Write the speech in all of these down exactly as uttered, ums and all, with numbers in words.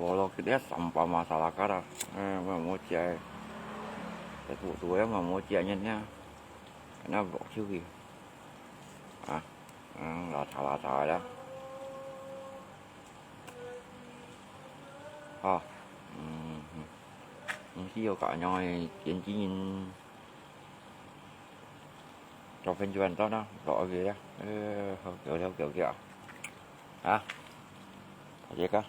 Kalau kita sampah masalah kada, eh, mau mau cai. Itu tu ya mau mau cai nya nya. Kena blok juga. Ah, hmm, lah salah salah dah. Oh, hmm, hmm. Mesti yo kat nyoi kian kian. Cho phên cho anh tao na, blok lagi ya. Eh, hao kiao hao kiao kiao. Ha, hao kiao kiao.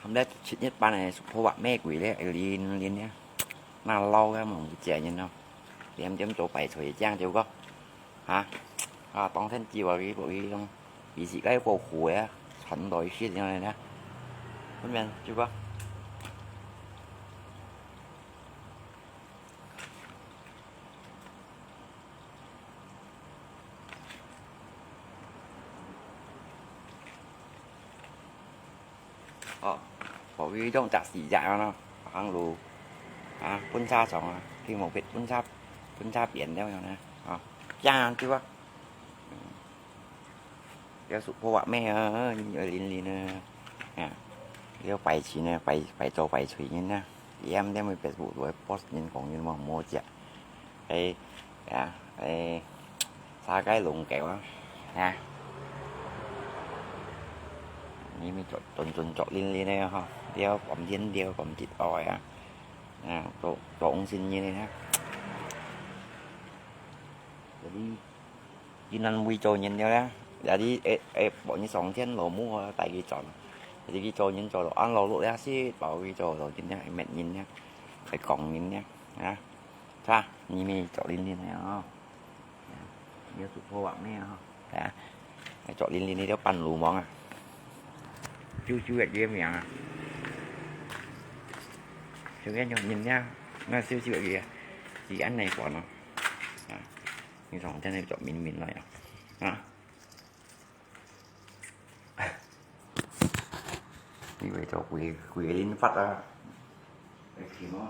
Hôm nay chín nhất ban này, số phô bạc mê quỷ đấy, lin lin nhá. Mà lâu cái mà không chè nhìn đâu. Tiêm tiêm chỗ bảy thôi chang tiêu có. Hả? À, tông thân chiều vào cái bộ y trong. Vì gì cái cô khổ á, sẵn đòi shit như này nhá. Không biết, chưa có. Ơ, có cái dòng chả xỉ dại nó, hàng lù. À, phun xa sòng à, khi một vệt phun xa, phun xa biển đeo nhau nè. Ờ, chang ăn chứ bác. Liao sụp phô bạc mê, ơ, ơ, nhìn ở lin lin, ơ. À, liao phải chỉ nè, phải, phải trâu phải chửi nhìn nè. Em đeo mới Facebook rồi post nhìn còn nhìn mà mua chả. Ê, ya, ê, sa cái lùng kẹo á, ha. Ni mi chọt, chọt, chọt, chọt lin lin này ha. Điêu bấm thiên điêu bấm chít ỏi á. À, chọt, chọt ông xin như này ha. Jadi, Yên An vui cho nhìn nhau đó. Jadi, ê, ê, bọn như sòng thiên lỗ mũ tại cái chọn. Jadi, cái cho nhìn cho lỗ ăn lỗ lỗ ya xí, bảo cái cho lỗ nhìn nha, mệt nhìn nha. Phải còng nhìn nha. Ha. Sa, ni mi chọt lin lin này à. Nhớ sụp phô bạc mê à. Sa, chọt lin lin này đéo pan lù món à. Chiu chiu gạch kia miệng à. Chiu gạch nhau nhìn nha. Nó siêu siêu gạch kia. Chỉ ăn này của nó. À. Như sòng thiên này chọt mịn mịn lại à. À. Đi về cho quỷ, quỷ linh phát ra. Cái gì nó.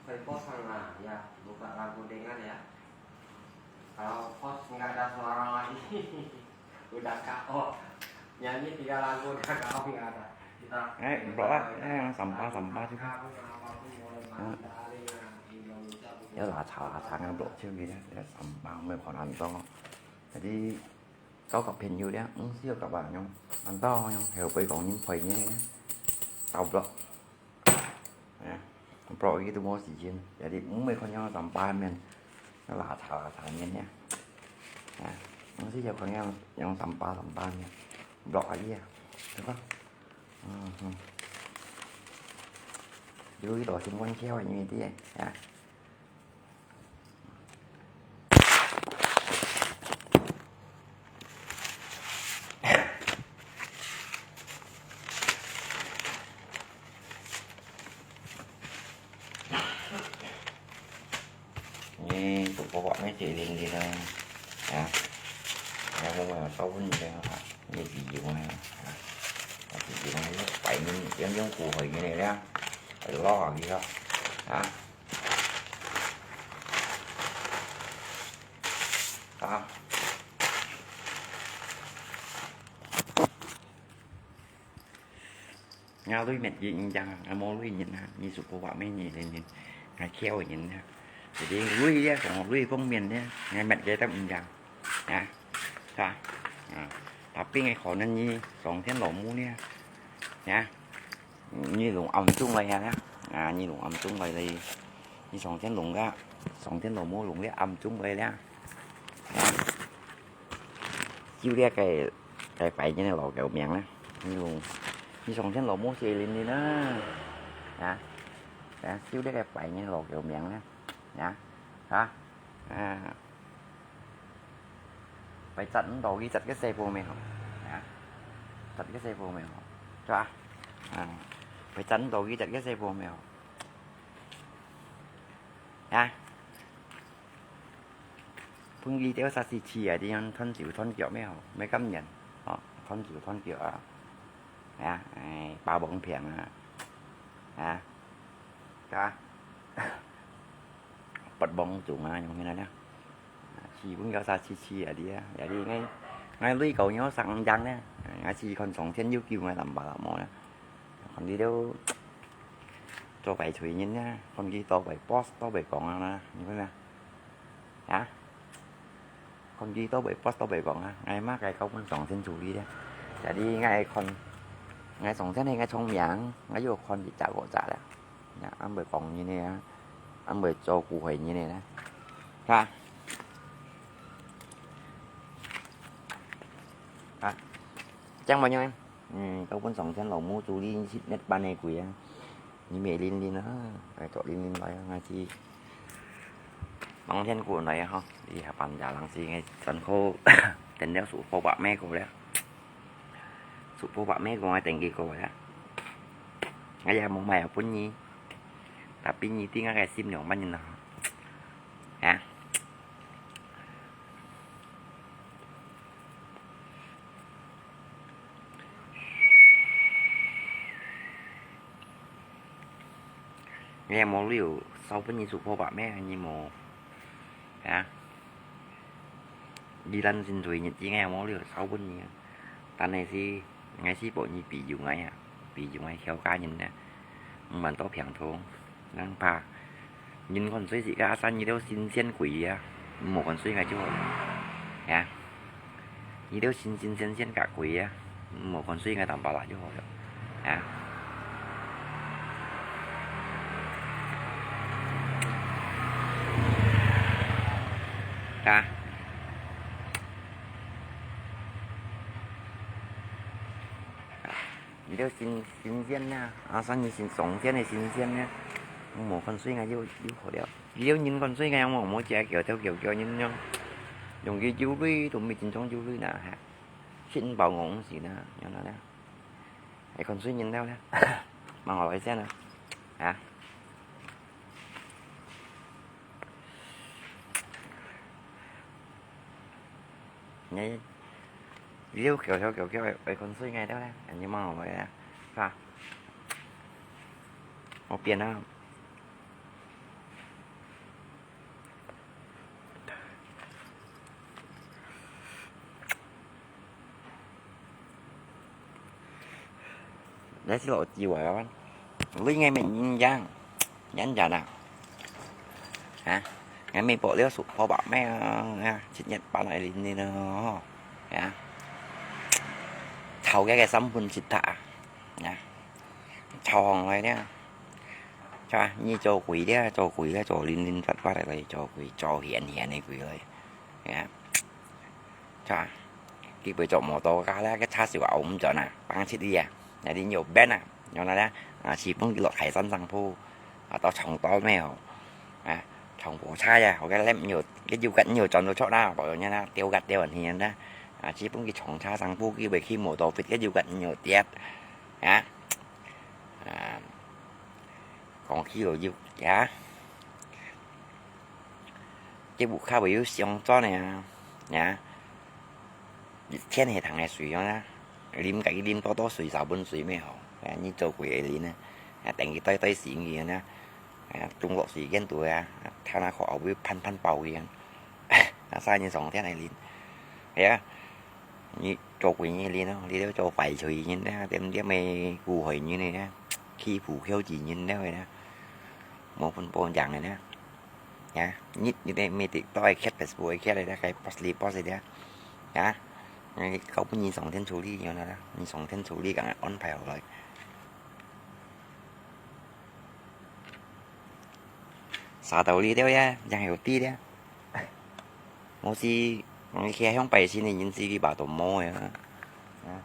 Saya pasang lah, ya, buka lagu dengan ya. Kalau host nggak ada suara lagi, udah K O. Nyanyi tiga lagu udah K O nggak ada. Kita Ê, blok á, ê, sắm ba, sắm ba chứ. Nhớ là thả, thả ngang blok chứ gì đó, sắm ba mới còn ăn to. Jadi, kau kap phen yu dia, ung siu kap ba nyong. Ăn to nyong, heo pei kong nyin pei nyin. Tao blok. Blok gitu mau si jin. Jadi, ung mei kon nyong sắm ba men. Nó là thả, là thả nyin nha. Ung siu kon nyong, nyong sắm ba, sắm ba nyin. Blok aja. Được không? Yu ito sin kon khéo nyin dia. Ya. Nyi tụi cô gọi mấy chị Linh đi thôi. Hả? Em không phải tao cũng như thế hả? Như chị Diệu này hả? Chị Diệu này lúc bảy mươi tiếng giống cô hồi như này đó. Phải lo gì không? Hả? Hả? Ngao lui mệt gì in chang, ngao mô lui nhìn ha, nhi sụp phô bạc mê nhi lên nhìn, ngao khéo nhìn ha. Jadi lui ya, kong lui phong miền ya, ngao mệt cái tâm in chang, ya, sa, à, tapi ngao khó nên nhi sòng thiên lỗ mũ nha, ya, nhi lùng âm chung lại ya, à, nhi lùng âm chung lại đi, 你上天弄个，上天老母弄个暗中个了。啊，就這个，个壞人个老狗命啦。你用，你上天老母血淋淋啊！啊，啊，就這个壞人个老狗命啦。啊，啊，啊，phải chặt đứt đầu cái chặt cái xe vô mèo. À, chặt cái xe vô mèo. Cho à. À, phải chặt đứt đầu cái chặt cái xe vô mèo. À. Phun đi theo xa xì xì à, đi ăn thon chiều thon kiểu mèo, mấy cắm nhện. Ờ, thon chiều thon kiểu à. À, ai, ba bóng phiền à. À. Cho à. Bật bóng chủ mà, như thế này nè. Xì cũng kéo xa xì xì à đi á. Vậy đi ngay, ngay lui cầu nhau sang dăng nè. Ngay xì còn sống thiên yêu kiều ngay làm bà làm mò nè. Còn đi đâu cho cái thuế nhân nè. Còn đi to cái post, to cái con nè. Như thế nè. Hả? Còn đi to cái post, to cái con nè. Ngay má cái câu phun sống thiên chủ đi nè. Vậy đi ngay còn, ngay sống thiên hay ngay trong miệng. Ngay yêu còn đi chả gõ chả lẹ. Nè, ăn bởi con như thế nè. Ăn bởi cho cụ huế như thế nè. Hả? Hả? Chẳng bao nhiêu em? Ừ, tao vẫn sống trên lầu mua chú đi xịt nét ban này quỷ á. Như mẹ linh linh á, cái chỗ linh linh nói ngay chi. Bằng thiên của nói hả? Đi hả, bàn giả lăng chi ngay sân khô. Tên đeo sủ phô bạc mẹ cô đấy. Sủ phô bạc mẹ cô ngay tên kia cô đấy. Ngay giờ mong mày ở Phú Nhi. Tapi Nhi tiếng ngay cái sim nhỏng bánh nhìn nó. Hả? Nghe mô liu, sau bún nhi sụp hô bạ mẹ nhi mô. Hả? Đi lăn xin thùy nhật chí nghe mô liu, sau bún nhi. Tan này si, ngay si bộ nhi bị dùng ngay à. Bị dùng ngay theo cá nhân nè. Mình tố phiền thùng. Nang pa. Nhìn con suy gì cả, san như đâu xin xiên quỷ á. Mô con suy ngay chứ. Hả? Như đâu xin xin xiên xiên cả quỷ á. Mô con suy ngay tạm bảo lại chứ. Hả? Hả? Liu sin, sin sian nha, a san ni sin song sian ni sin sian nha. Mô con suy ngay yû, yû khó liao. Liu nhìn con suy ngay mô, mô chia kiểu theo kiểu kiểu nhìn nhau. Dùng cái chiếu lui, tụi mình chính trong chiếu lui nè hả. Xin bảo ngủ gì nè, nhau nè. Ai con suy nhìn theo nè. Mà ngồi lại xem nè. Hả? Nghe, liu kiểu theo kiểu kiểu, ai con suy ngay theo nè. Anh như mong rồi nè. Hả? Một biển nào. Nãy xin lỗi chiều rồi. Lý ngay mình nhìn dáng. Nhắn dần à. Hả? Ngay mình bỏ liu sụp phô bảo mẹ, à, chết nhật bán lại đi nè. Hả? Thâu cái cái sắm phun xịt thả. Hả? Thâu hòn lại nè. Cho, như cho quỷ đấy, cho quỷ đấy, cho linh linh phát phát lại, cho quỷ, cho hiền hiền này quỷ ơi. Hả? Cho, cái buổi cho mô tô cá lá, cái thá xỉu ống cho nè, băng chết đi à. Nhà đi nhiều bên à. Cho nó đó, à, chỉ bưng cái lọ thải sẵn sàng phu. À, tao chồng tao mèo. À, chồng bố cha à, có cái lem nhiều, cái du cận nhiều chọn đồ chọn nào, bảo nhau là tiêu gặt tiêu ẩn hiền đó. À, chỉ bưng cái chồng cha sẵn phu, cái buổi khi mô tô fit cái du cận nhiều tiết. Hả? À, còn khi rồi du, hả? Cái bụi khá bởi yếu siêu cho nè. Hả? Thiên hệ thẳng này sủi cho nè. Lim cái lim to to sủi sao bún sủi mới hảo. Hả? Như châu quỷ ấy lý nè. Hả? Đánh cái tay tay xí gì nè. Hả? Trung lọ sủi ghen tuổi à. Thao nà khó ảo với phăn phăn bầu gì. Hả? Sao như sống thế này lý. Hả? Như châu quỷ như lý nó, lý đó châu phải chửi như thế, tiêm tiêm mê gu hỏi như này nè. Khi phủ khiêu chỉ như thế này nè. Một phần bồn chẳng này nè. Nhá, nhít như thế, mê tị tôi khét Facebook khét này nè, cái post li post này nè. Nhá. Này, cậu cũng nhìn sống thiên số đi, như thế nè. Nhìn sống thiên số đi, cả ôn phải rồi. 沙到這兜呀，正有地了。無事，𠊎企向拜神个人士，佢把到魔个啊。啊，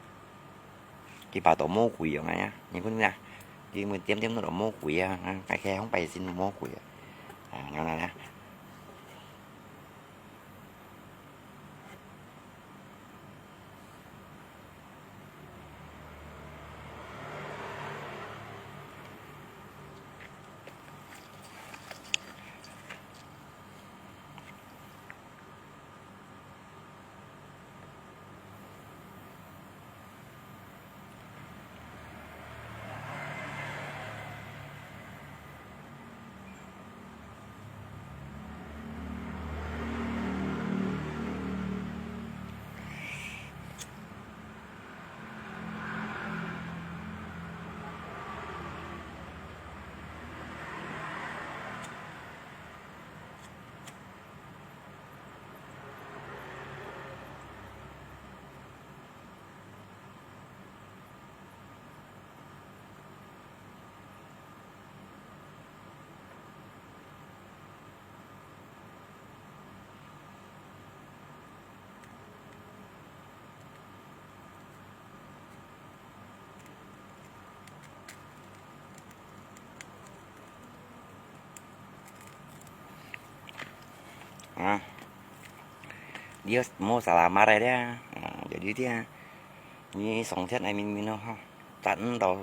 佢把到魔鬼樣啊，你看啊，佢們點點都魔鬼啊，啊，𠊎企向拜神魔鬼啊。啊，然後呢？啊，你莫salah mara了，啊，jadi dia，你上天愛明明咯，哈，咱毋到，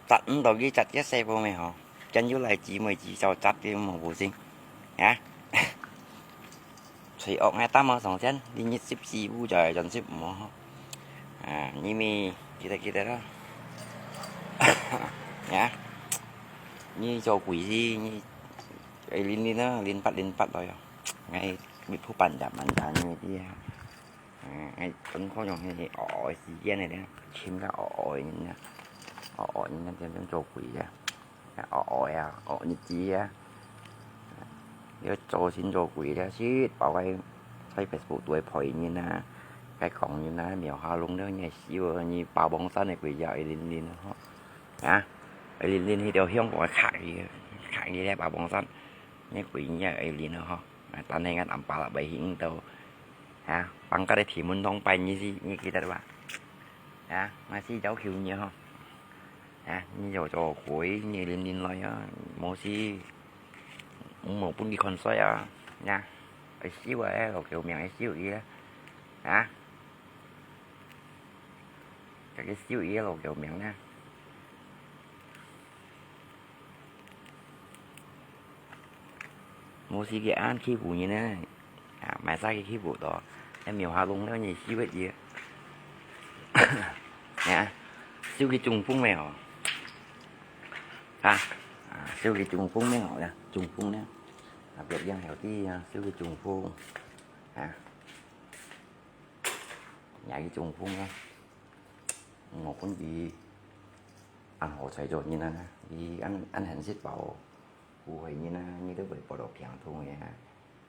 咱毋到佢隻个細胞咩吼，真有來姊妹至少隻个無不行，啊。 罪惡个擔哦，上天，你日十四五就係全十五哦。啊，你咪記得記得啦。呀，你做鬼事，你愛練練啊，練法練法來哦。𠊎咪鋪板仔板仔你咪知啊。啊，𠊎真可能係哦哦个時間个咧，尋个哦哦个人啊，哦哦个人啊，點點做鬼啊。 哦，哦呀，哦，日子啊。要做神做鬼了，食飽个，在Facebook都會陪人啊，該講人啊，廟下弄了，你係笑啊，你八寶山个鬼也會靈靈啊，吼。啊，會靈靈，迄條香火卡佢，卡佢咧，八寶山，你鬼也會靈啊，吼。啊，但係𠊎暗巴拉白去到，啊，放假个天門洞拜你去，你記得吧？啊，𠊎是要求你，吼。 啊，你做做鬼，你練練來啊，無事，毋好分佢看衰啊，呀，會燒啊，老救命會燒佢啊，啊，自己燒佢老救命啊。 無時間欺負人呢，啊，買啥去欺負到，還廟下弄了你死活去。啊，燒佢中風咩吼？啊，啊，燒佢中風咩吼呀？中風呢？啊，別樣有啲啊，燒佢中風，啊，也佢中風啊。 我分佢恁好彩做人啊，佢恁，恁現實包，有害人啊，你都會報到病痛个啊。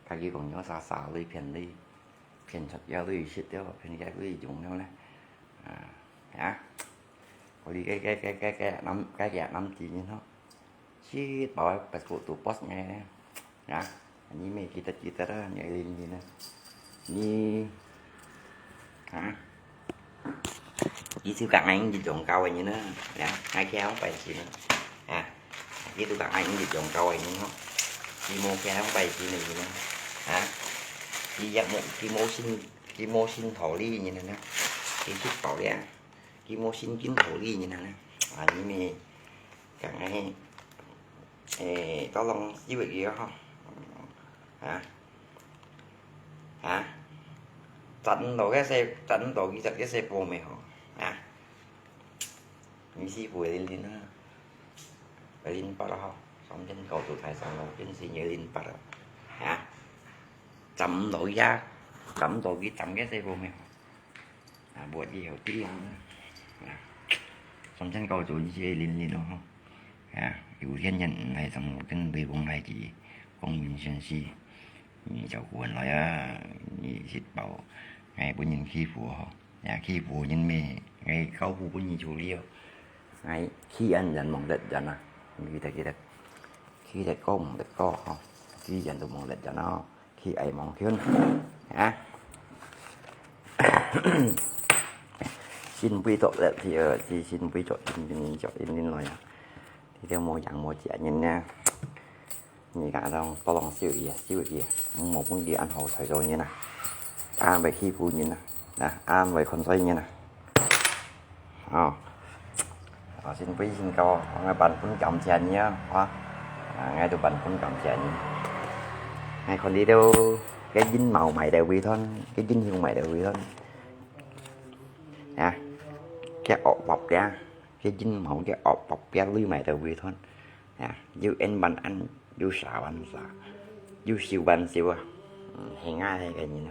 家己講要啥啥類騙類，騙出个類食掉，騙个類用了呢。啊，啊，我哋个，个，个，个，个，諗，个，个，諗住人吼。 Shit，bawa passport tu pos ngai. Nah, ni meh kita-kita dah, ni Aileen ni nah. Ni, ha? Ni siu kak ngai ni jong kau ni nah. Ya, ngai kia hong pai si nah. Ha? Ni tu kak ngai ni jong kau ni noh. Ni mo kia hong pai si nah ni nah. Ha? Ni yak mo, ni mo sin, ni mo sin thau li ni nah. Ni sik pau ya. Ni mo sin kin thau li ni nah. Ha, ni meh. Kang ai, eh, tolong siwit kì hò. Hả? Hả? Chặt ndo cái xe, chặt ndo cái chặt cái xe bồ mày hò. Hả? Mì si bùi linh linh hả? Linh bắt hò. Sống chân cầu tụ thái sáng lòng chân si nhớ linh bắt hò. Hả? Chăm ndo ya, chăm ndo cái chăm cái xe bồ mày hò. 啊，無以後知啊。啊，上天教做一些人人咯，吼。啊，有天人來上天對講來自光明先師，你照顧人來啊，你食飽，哎，分人欺負吼，啊，欺負人咩，哎，教父分你處理哦，哎，欺人人望得人啊，你記得記得，欺佢得過毋得過吼，佢人都無得人哦，佢愛望佢啊。新杯著了，佢呃，佢新杯著，佢佢著佢佢來啊，佢都無樣無隻人呢。你看當多浪少爺啊，少爺啊，無分佢恁好彩做人啊，恁會欺負人啊，啊，恁會看衰人啊。 哦，啊，新杯新酒，𠊎萬分感謝你啊，啊，𠊎都萬分感謝你。𠊎看你兜个陰謀賣到幾多，个英雄賣到幾多，啊，个惡霸个，个陰謀个惡霸个鐳賣到幾多，啊，有恩萬恩，有仇萬仇，有仇萬仇啊，嗯，係𠊎係个人啊。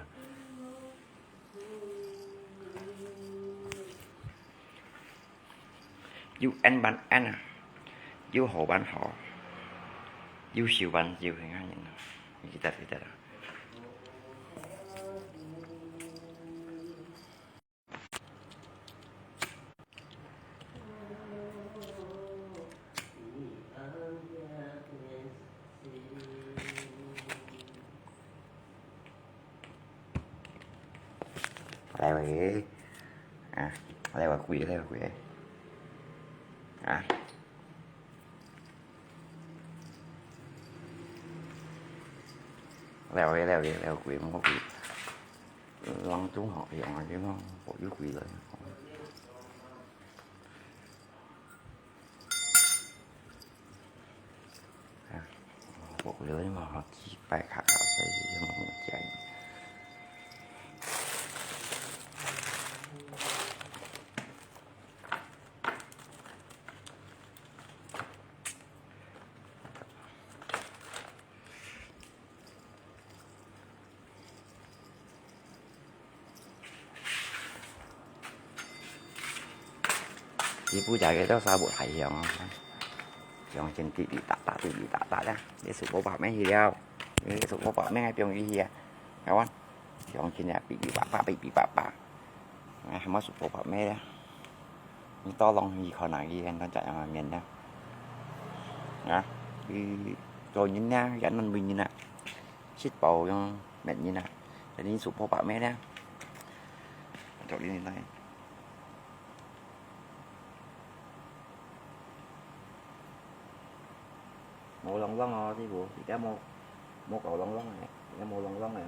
有恩萬恩啊，有好萬好，有仇萬仇，係恁樣啊。你記得，記得啊。 來喂，啊，來喂，貴，來喂，貴，啊，來喂，來喂，來喂，貴，莫貴，人都好用啊，就講，我又貴了。 啊，我覺得嘛，幾百卡卡，所以就冇加。佢不加个都啥不太香啊，香先滴滴答答，滴滴答答啦。你食過白面去了，你食過白面還不用去啊？台灣，香先啊，噼噼啪啪，噼噼啪啪，哎，還冇食過白面咧。你到弄去看哪去，看到這樣个面咧。啊，你做人咧，也難為人啊。 食飽樣搣人啊，jadi食過白面咧。做你來。無燶燶哦，師傅，而家無，無夠燶燶个，而家無燶燶个。啊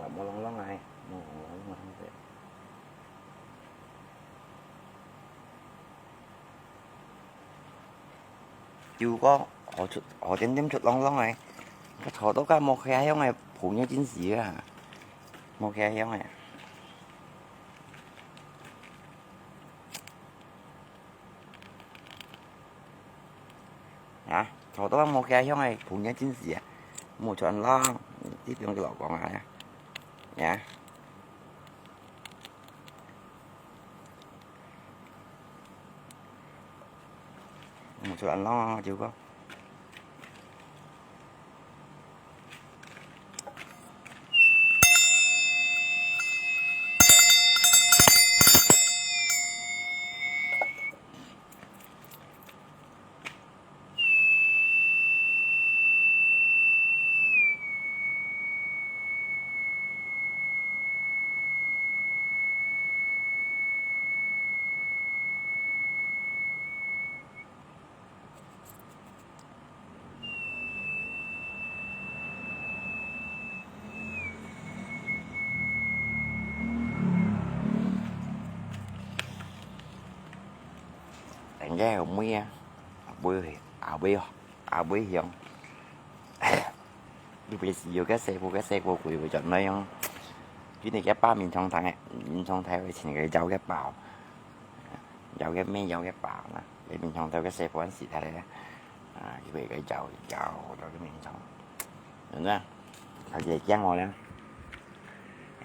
啦，無燶燶个，無燶燶个。 有个好出，好點點出燶燶个，佢炒到該無茄香个，紅也真實啊，無茄香个。啊，炒到該無茄香个，紅也真實啊，無全燶，這種就老講啊，呀。 嗯，就恁樣啊，就个。 等下有味啊，阿妹，阿妹，阿妹香。你平時有个細部个細部鬼會轉來樣，今日个包眠床頭个，眠床頭會請个搖个包，搖个咩搖个包啦，你眠床頭个細部死忒咧，啊，佢會个搖搖搖个眠床，真个，佢就驚我咧，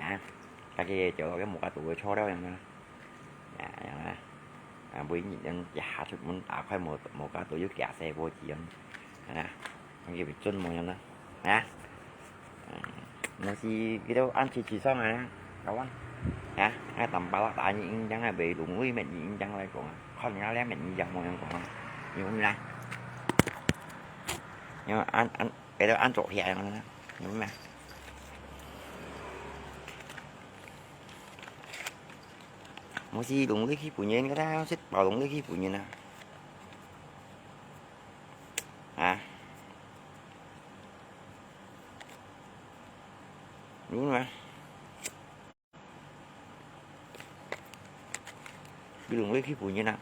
啊，佢就个無个肚个錯了樣啊。 啊，樣啊。啊，每日樣一下出門，打開無，無架都有行細波子樣，啊，佢會準無樣啊，啊，嗯，若是佢都恁遲遲上來啊，搞完，啊，啊，淡薄仔打你印象啊，袂容易乜你印象來講啊，看你那兩个印象無樣講啊，有啦。有按按，別个按做起來，有咩？毋是容易去分人，个啦，食飽容易去分人啊。啊？有咩？ 你用你去分人啊。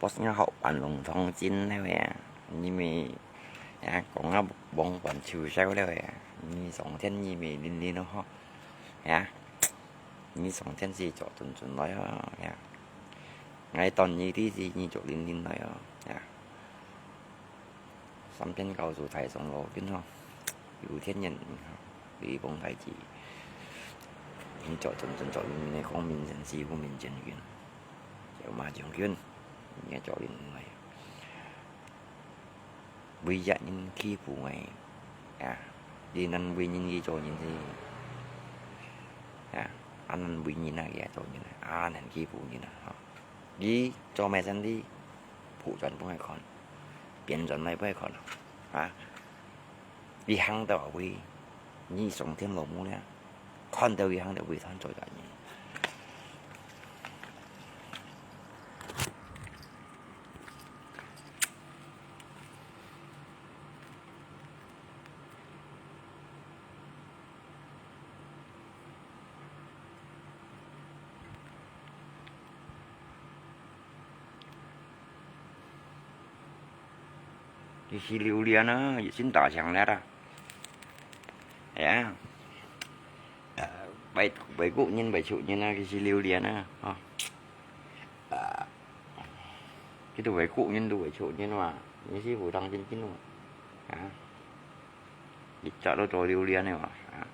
Bos-nya好半龍通真了呀，你咪呀講啊望半秋收了呀，你上天你咪linh linh咯吼，呀，你上天是做準準來哦，呀，𠊎當你知是你做靈靈來哦，呀。 三天高手太上老君吼，有天人吼，雷公太子，你做真正做人个光明人士，無面前君，小馬將軍，你个做人來，為一人欺負个，啊，你能為人去做人是，啊，恁能為人啊，去做人啊，恁能欺負人啊，吼。 你做麼生理，普轉分佢看，變轉來分佢看啊！啊！你行到位，你上天落母了，看到佢行到位，他做人。 佢係榴槤啊，佢先打響了啦。哎呀，呃，外，外國人、外族人啊，佢係榴槤啊，吼。啊，佢兜外國人、兜外族人嘛，你係無當正經嘛，啊。 一隻都做榴槤个嘛，啊，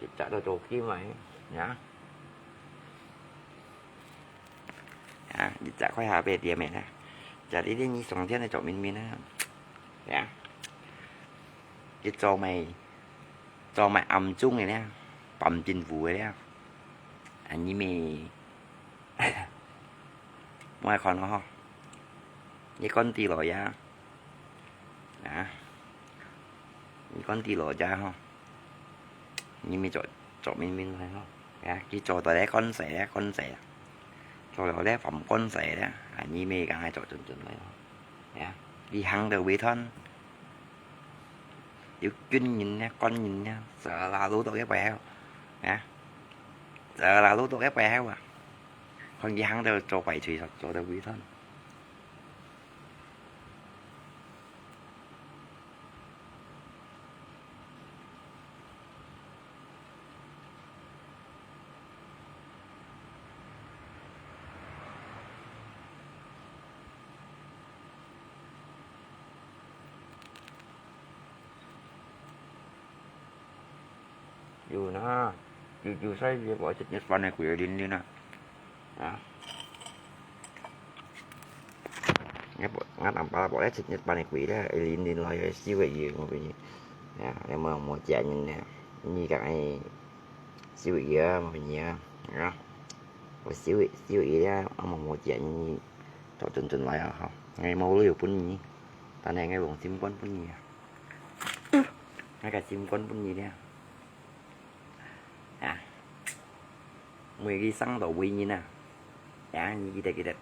一隻都做金个，呀。啊，一隻開下八點个啦，這裡的你上天个做明明啊，呀。佢做麼，做麼暗中个啦，扮政府个啦，啊，你乜，莫看哦吼，你講對了呀。 啊，你講對了呀吼，你乜做，做明明來吼，啊，佢做到咧官勢咧，官勢啊，做到咧反官勢咧，啊，你乜講還做準準來吼，啊，你行到尾段，有軍人咧，官人咧，走啦路到一擺後，啊，走啦路到一擺後啊，看佢行到做壞事，做到尾段。 有哪，有，有使你無食日飯个鬼个零零啊？啊？𠊎無，𠊎淡薄無愛食日飯个鬼咧，零零來个燒个油，我分你。啊，你莫，莫食人咧，你講个燒个油啊，我分你啊，啊，我燒个，燒个油咧，我莫，莫食人，做準準來啊，吼，𠊎無留分你，但係𠊎用心肝分你啊。 𠊎个心肝分你了。啊，每日生到為人啊，啊，你記得記得，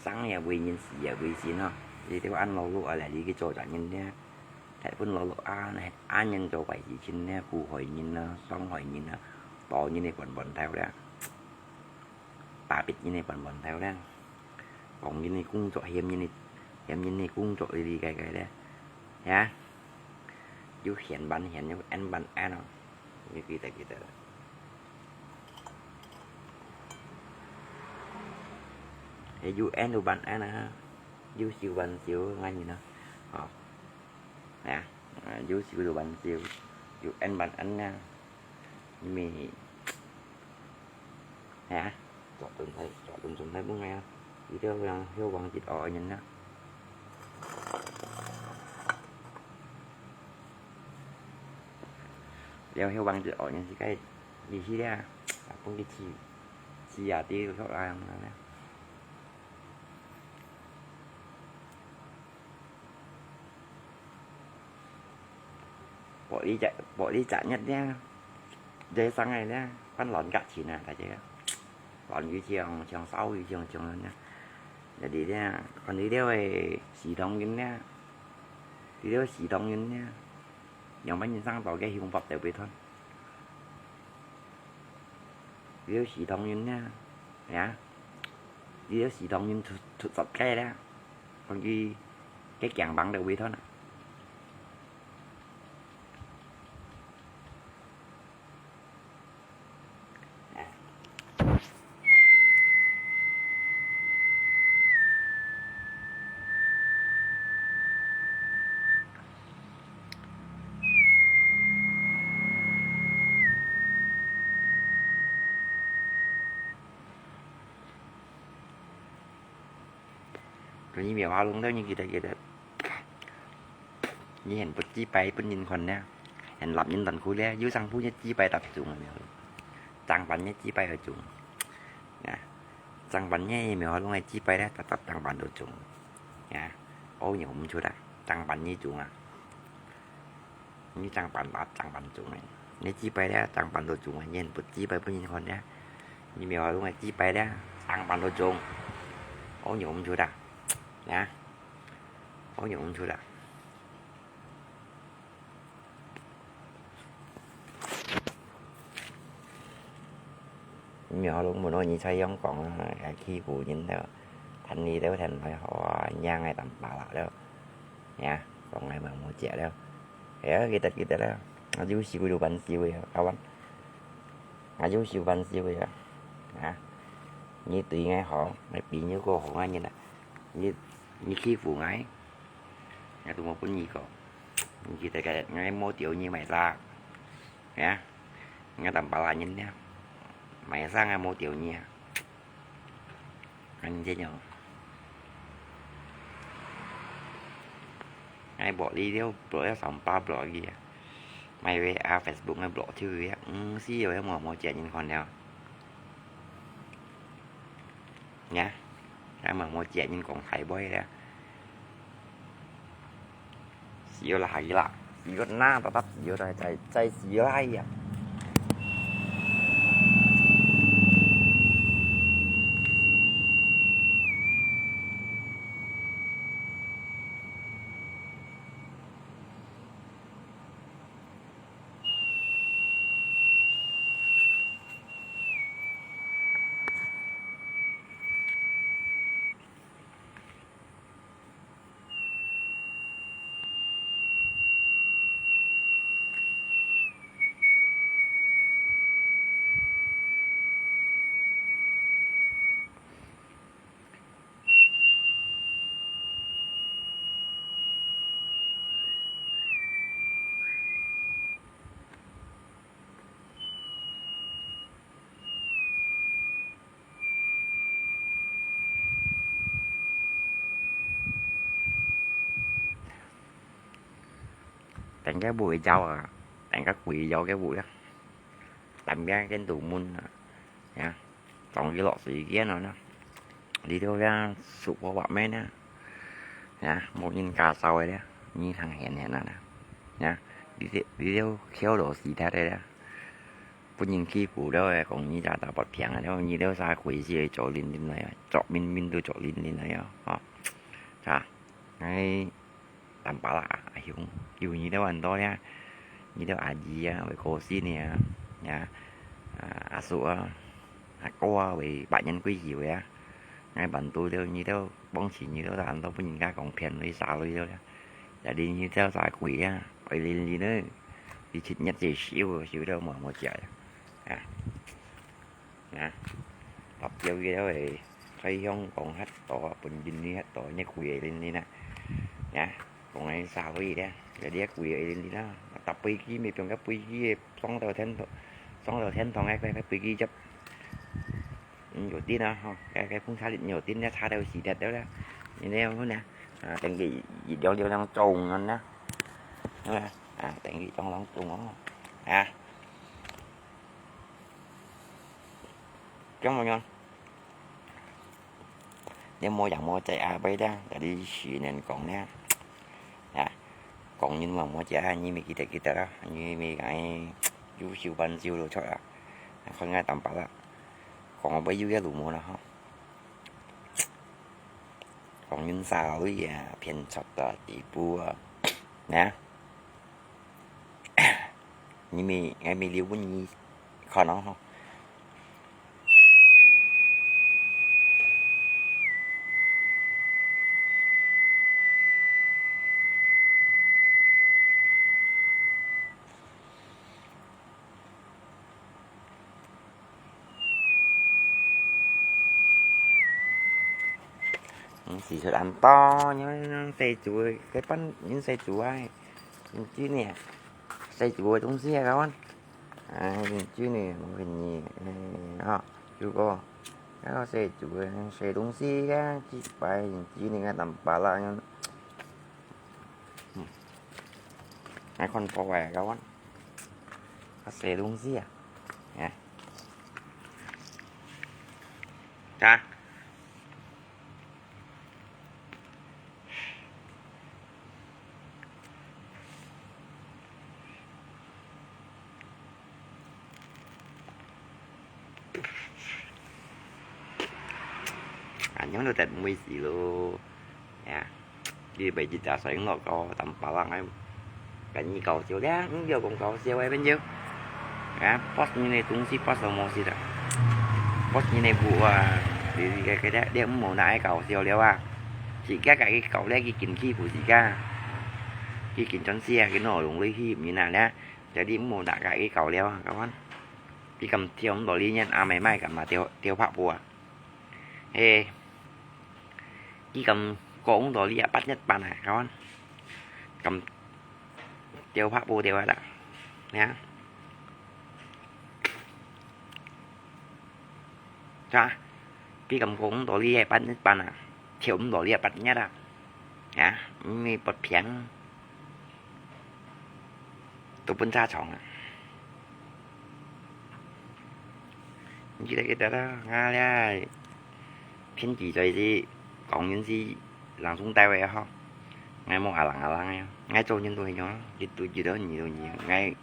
生也為人，死也為神吼。你兜恁勞碌啊，來你去做責任了，大分勞碌啊，恁樣做壞事情了，苦害人啊，傷害人啊，報人个笨笨頭了。 打別人个笨笨頭咧，講人个工作，嫌人个，嫌人个工作哩哩个个咧，呀，有嫌還嫌，有恩還恩哦，你記得記得。係有恩有還恩啊，有仇還仇，恁樣啊，哦，呀，啊，有仇就還仇，有恩還恩啊，你哎呀，抓準來，抓準準來分𠊎啊！佢兜向後望一下人啊！了後望一下人，自家入去了，啊，分佢試，試啊，滴落來啊！ 玻璃隻，玻璃隻一咧，這生个咧，還亂甲錢啊，大家。亂佢像，像燒佢像，像恁樣。Jadi咧，看佢兜个四當運咧，佢兜四當運咧，仰般人生到个幸福都袂斷。 佢兜四當運呢，呀，佢兜四當運出，出十個咧，看佢个肩膀都會斷啊！佢苗下弄到你記得記得，你還不祭拜分人看呢，還立人斷褲咧，有生ผู้一祭拜搭中啊苗，正版一祭拜个中，啊，正版一苗下弄个祭拜咧，搭搭正版都中，啊，哦，你毋出啊，正版一中啊。 你正版啦，正版中个，你祭拜咧，正版都中个，你不祭拜分人看咧，你苗下弄个祭拜咧，正版都中，哦，你毋出啊，啊，哦，你毋出啊。 苗下弄無咯，你在香港啊，欺負人了，趁你兜趁來好啊，贏个淡薄啦了，呀，講个無無借了，哎呀，記得記得了，𠊎有仇就還仇个，kawan，𠊎有仇還仇个，啊，你對𠊎好，𠊎比你過好个人啊，你，你欺負𠊎，𠊎都無分你過，你記得个，𠊎無丟你買啥，呀。 𠊎淡薄仔人呢，買衫也無丟你啊。恁樣哦。𠊎block你了，block了三百block去啊。買个啊Facebook个block去啊，毋係有个無無借人看了。 呀，𠊎嘛無借人講大話咧。死啦，係啦，死啦，那，爸爸，死啦，再，再死啦，哎呀。等个會有啊，等个會有个會啊，等个跟到滿啊，呀，當佢落水个呢，你兜个熟我話咩呢？呀，無人家燒个咧，你通現現啊呢？呀，你兜，你兜竅到死忒个咧。 分人欺負了，講你隻大發病啊，了你兜儕鬼死去做零零來啊，做明明都做零零來啊，吼。啊，𠊎坦白啦，阿兄，有你兜恁多咧，你兜阿姨啊，會過身个啊，呀，啊，阿叔啊，阿哥啊，會百年歸去个啊，𠊎辦到了，你兜幫襯你兜，恁多分人家講騙鐳、耍鐳了咧，也連你兜儕鬼啊，會連連呢。 你七月節燒，燒到無無食啊！啊，啊，搭標个會在香港核到，本身你核到，你貴个零零啊！啊，講个社會咧，有啲貴个零零啊！搭飛機咪變个飛機个，上到天堂，上到天堂个，个飛機接。嗯，有電啊，吼，該，該風車裡有電咧，插到死忒了啦。你這樣呢，啊，等佢一兩兩兩鐘啊，係吧？啊，等佢兩兩鐘哦，啊，咁樣樣，你無樣無仔啊，為了，在這時人講呢，啊，講人無無仔啊，你咪記得記得啊，你咪愛優秀半秀咯出啊，看𠊎當白啦。 講會有个路無啦吼。講人啥位啊，偏差到地步啊，呢？你咪，𠊎咪留分你看咯吼。 嗯，時出恁多，你看細豬个，該班人細豬啊，你知呢？細豬个東西啊，kawan。哎，你知呢，我跟你，哎，哈，如果，該個細豬个，細東西个，幾百，你知呢，該當巴拉樣。嗯，還看到哎，kawan。 啊，細東西啊，哎。啊？啊，恁樣都得毋會死咯。 呀，你白日啊，所以我搞當巴拉个，跟你搞笑咧，毋要講搞笑个朋友。啊，post你个東西，post到無事啦。Post你个布啊，你你个个咧，你毋好拿來搞笑了啊。自家家己搞咧，佢緊欺負自家，佢緊轉世啊，佢腦洞裡去毋然啊咧，就你毋好拿家己搞了啊，kawan。你敢跳毋到你人阿妹妹敢嘛，跳跳拍布啊？ 嘿，佢敢講到你啊，八月半啊，kawan？敢跳拍布跳啊啦，呀？係啊，佢敢講到你个八月半啊，跳毋到你啊，八月啊，呀？毋係不平。 都分車場啊。你記得記得啦，𠊎這天氣在是講緊是冷風帶位吼，𠊎無阿冷阿冷个，𠊎做人都係樣，一度一度二度二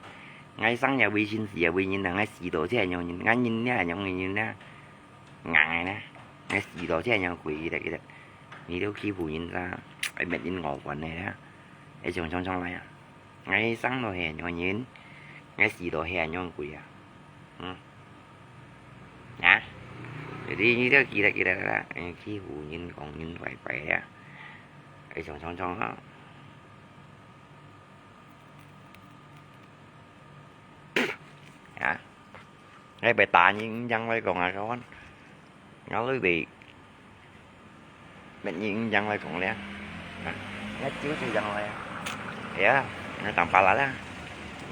，𠊎𠊎生也為先，死也為人啊，𠊎死到這樣人，𠊎人也樣人啊。 硬个呢，𠊎死到這樣鬼，記得記得，你都欺負人家，愛滅人我管个啦，愛想想想來啊，𠊎生到係恁樣人，𠊎死到係恁樣鬼啊，嗯，啊，所以你都記得記得啦，愛欺負人講人壞壞啊，愛想想想啊。 啊，𠊎會打你五張來講啊，kawan，𠊎會滅你五張來講咧，啊，𠊎招招張來啊，係啊，𠊎當巴拉啦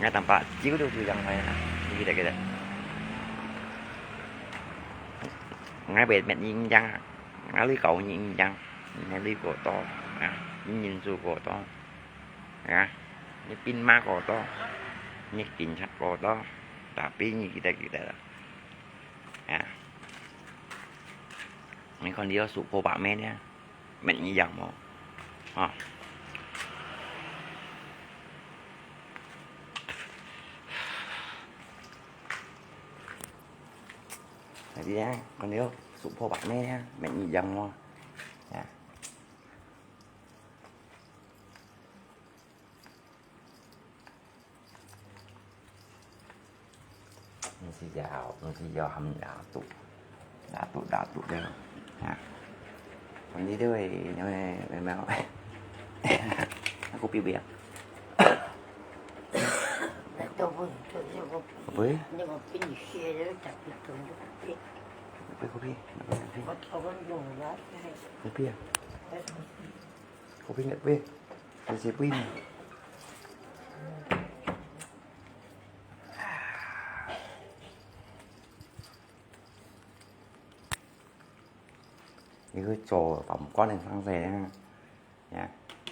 ，𠊎當巴招招招張來啊，你記得記得，𠊎會滅你五張啊，𠊎會搞你五張，你會過多啊，你人數過多。 啊，你兵馬過多，你警察過多，tapi你記得記得啦。啊，你看你要數破百咩呢？乜一樣無？啊。Jadi啊，看你要數破百咩呢？乜一樣無？啊。 毋係要，毋係要含牙毒，牙毒，牙毒了，啊。反正就會，因為，沒有，沒有。Kopi不要。Kopi？Kopi，kopi，kopi。Kopi啊。Kopi，kopi。Kopi。你去做飯館个生意啊，呀，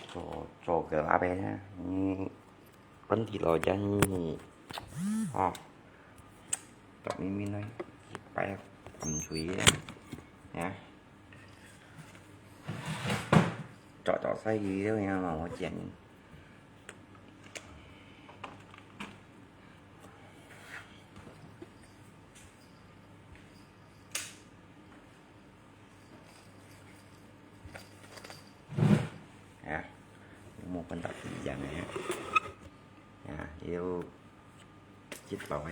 做，做个老闆啊，你本地老人，哦，到明明呢，一擺唔水个，呀，做，做生意个人嘛，我建议。啊，有無分到一樣个？啊，有一包个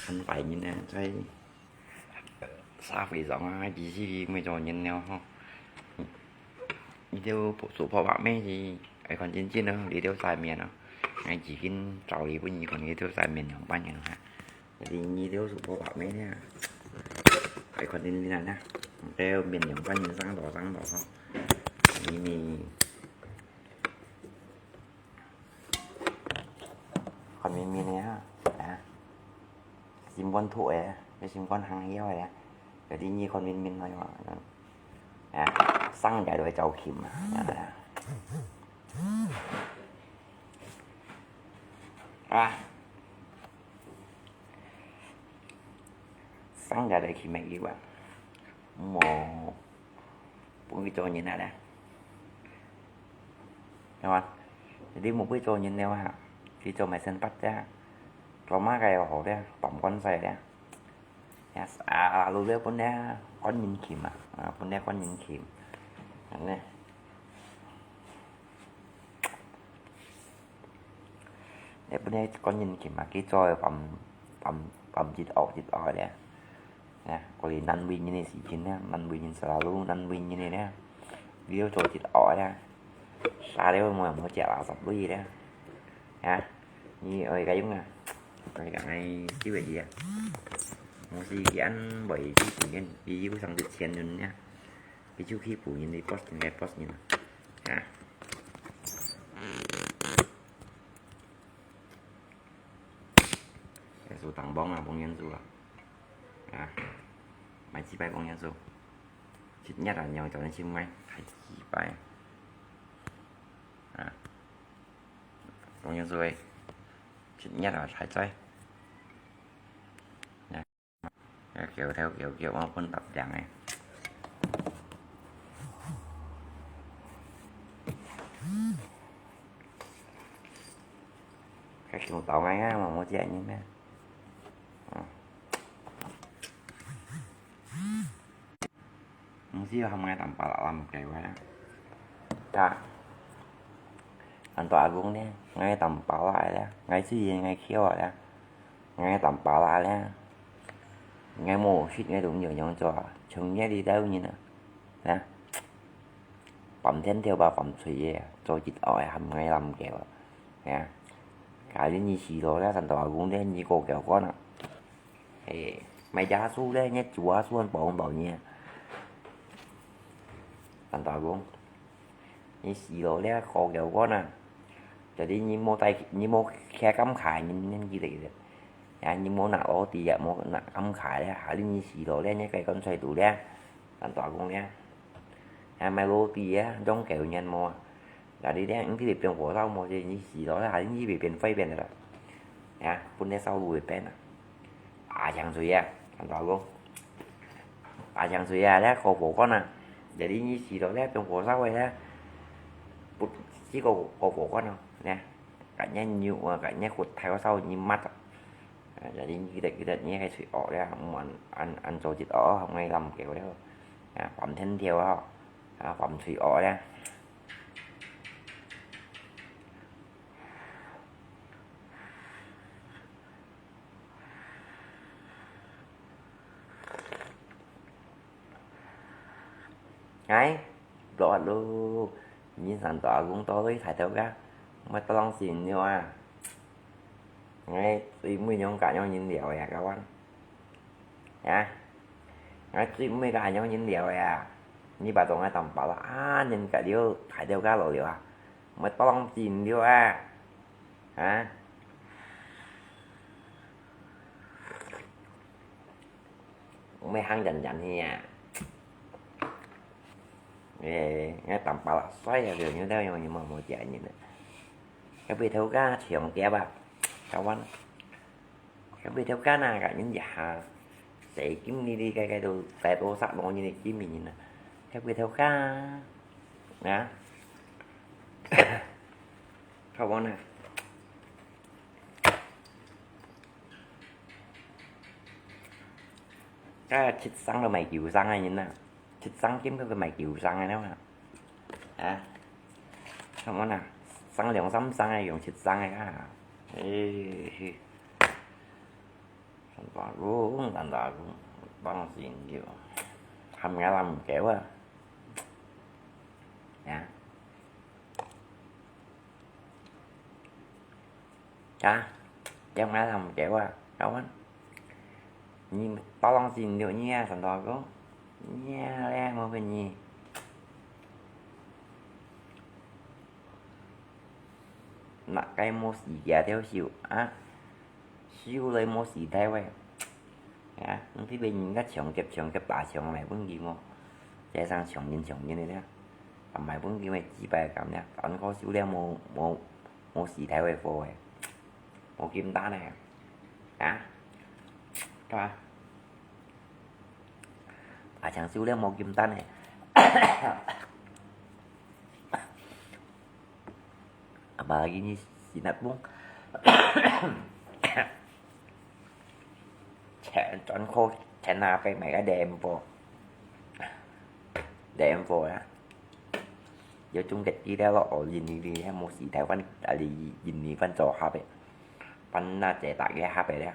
很白人啊，在社會上啊，其實佢毋係做人了吼。佢兜做泡白面係愛看真真咯，佢兜在面咯，𠊎已經找你分你看佢兜在面樣般樣哈。 你，你兜做泡白面呢？愛看你，你看啊，這面樣般人生多生多吼。你，你，看面面呢，啊，心肝土个，你心肝行曉个，這你看面面來嘛，啊，生起來就會走琴啊，啊。 生个來去乜有啊，無，毋會做人啊咧，係嘛？你毋會做人了啊，去做麼生活啫？做麼个又好咧？當官司咧？呀，啊，老了本來官人琴啊，啊，本來官人琴，恁呢。 你本來官人琴啊，佢做个半，半，半日惡日惡个咧。啊，過去難為人个事情咧，難為人selalu難為人个咧。你又做日惡个咧，殺了無，無食垃圾鐳咧。啊，你愛該用啊，愛講愛收个啊。我是佢恁會去錢，佢有上得錢人咧。 佢就去補人，你boss人，該boss人啊。啊。該係當棒啊，幫人做啊。啊，買幾擺幫人做。一日啊，你要找人去買，買幾擺。啊。幫人做誒，一日啊，還在。 啊，翹頭翹腳，我分搭靚誒。該翹頭𠊎啊，嘛無接人咩？嗯。 毋係喊𠊎當巴拉啦，毋該話啦。啊，恁多阿公呢，𠊎當巴拉咧，𠊎自然𠊎翹啊咧，𠊎當巴拉咧，𠊎無食𠊎都毋樣樣做啊，像𠊎這兜人啊，啊，半天條吧半歲个，做一下个喊𠊎揇狗啊，啊，假如你死了咧，恁多阿公咧，你過狗關啊。 嘿，買耶穌咧，你主耶穌還保毋保你啊？恁多阿公，你死了咧，過狗關啊！Jadi你莫帶，你莫徛監下，你，你記得記得。啊，你莫拿roti啊，莫拿監下咧，下日你死了咧，你該棺材肚咧，恁多阿公咧。啊，買roti啊，用狗年無啊？ Jadi咧，你這變火燒無，就你死了，還你會變壞變个啦。啊，本來燒爐會變啊。阿強水啊，恁多阿公。阿強水啊，咧過火關啊，jadi你死了咧，變火燒个咧，不，這個過火關啊，咧，感覺肉啊，感覺骨頭燒你抹啊。啊，jadi你記得記得，你該喙惡咧，毋好恁恁恁做一惡，𠊎揇狗咧，啊，半天條啊，啊，半喙惡咧。 哎，落咯，你三大公到底抬頭个，莫當心了啊！哎，最尾用个用人了呀，kawan。啊，哎，最尾个用人了呀，你把东西当包了啊，人家就抬头个落了啊，莫当心了啊！ 啊？毋係行遠遠去啊！誒，𠊎當巴拉帥啊，就有兜樣，有無，無幾人啊。該背頭家長條啊，台灣。該背頭家啊，个人一下，細金哩哩，該，該都大多數無人个金人啊。該背頭家啊，啊，台灣啊。 該七成都賣九成个人啊，七成金都賣九成个了啊。啊，看無啊，省兩三成个用七成个啊。誒，嘿，三大公，三大公，當時就，喊𠊎人毋夠啊。啊。 啊，點解佢毋夠啊？搞完，你當時六年啊，三大哥，你啊咧，無分你。哪个無時間條手啊？手來無時間喂。啊，你這邊人家搶劫搶劫打搶賣分佢無？這上搶人搶人个咧，啊賣分佢个幾百个咧，安可手咧無無 無時間个貨个，無金單个，啊，看啊，啊，搶手了無金單个。Apalagi你Singapore，全專靠全下飛買个電波，電波啊！ 有種个資料咯，哦，印尼个，無時間分，啊，你印尼分做合个，分那這大个合个咧，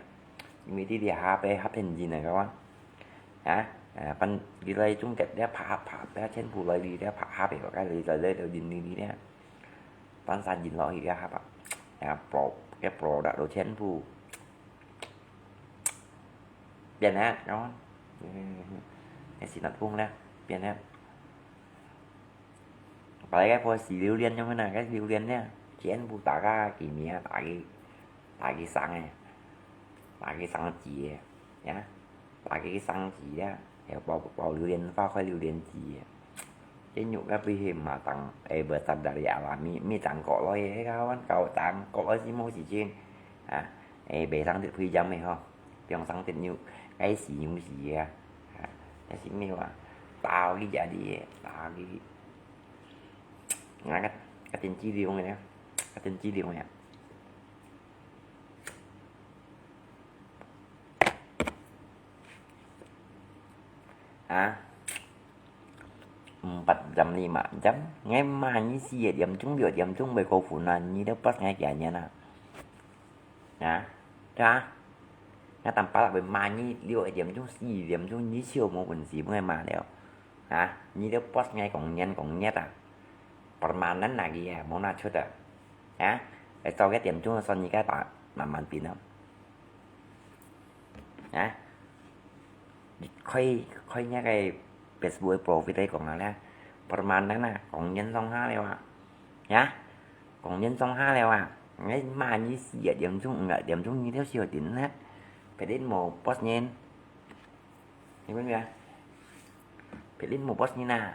因為這裡合个合很緊个，个哇，啊，啊，分你來種个咧，拍合拍，全部來你咧拍合个，个你來來到印尼个咧，分散印落去个合啊，啊，pro，个product都全部變了，个哇，嗯，个Singapore咧，變了。 Apalagi該波洗榴槤樣个呢，該榴槤呢，全部打个佢名，打佢，打佢生个，打佢生子个，呀，打佢生子个，還有包，包榴槤花，開榴槤子个。這肉个比起嘛當，誒，besar dari alami，毋係中國來个，該个，中國來是無時間，啊，誒，袂生得肥尖个吼，放生得肉，該死牛死个啊，啊，但是沒有啊，打佢家己个，打佢。 啊，較，較真質量个呢，較真質量个呀。啊，empat jam lima jam，𠊎罵你四點鐘、六點鐘會過分啊，你都不愛講人啊。啊，對啊，𠊎當巴拉會罵你六點鐘、四點鐘，你笑無本事，毋會罵了。 啊，你都buat ngai講年講月啊，permanen lagi啊，無拿出啊。啊，來做个點鐘算你个打慢慢變咯。啊，你開，開那個Facebook个profile來講啊咧，permanen啊，講年上下了啊。啊，講年上下了啊，𠊎罵你四個點鐘、五個點鐘，你都笑點呢，別人無buat年。 你問咩？別人無buat你哪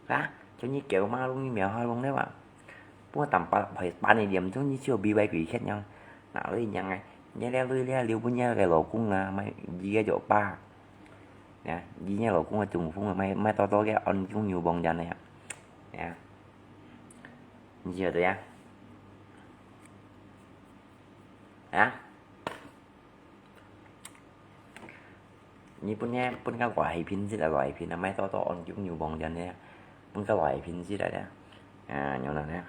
？Ha? Cho你kêu mà luôn你mèo hơi luôn đấy mà. Bố tầm ba, phải ba này điểm chung như chưa bị bài quỷ khét nhau. Nãy lui nhang ai. Nhớ lẽ lui lẽ liu bún nhớ cái lỗ cung à, mai gì cái chỗ ba. Nè, gì nhớ lỗ cung à trùng phung à, mai, mai to to cái ăn chung nhiều bông dần này à. Nè. Như chưa tôi à? Hả? 你分个，分个外片色啊，外片啊，莫多多按種牛黃人呢，分个外片色來咧。啊，然後呢，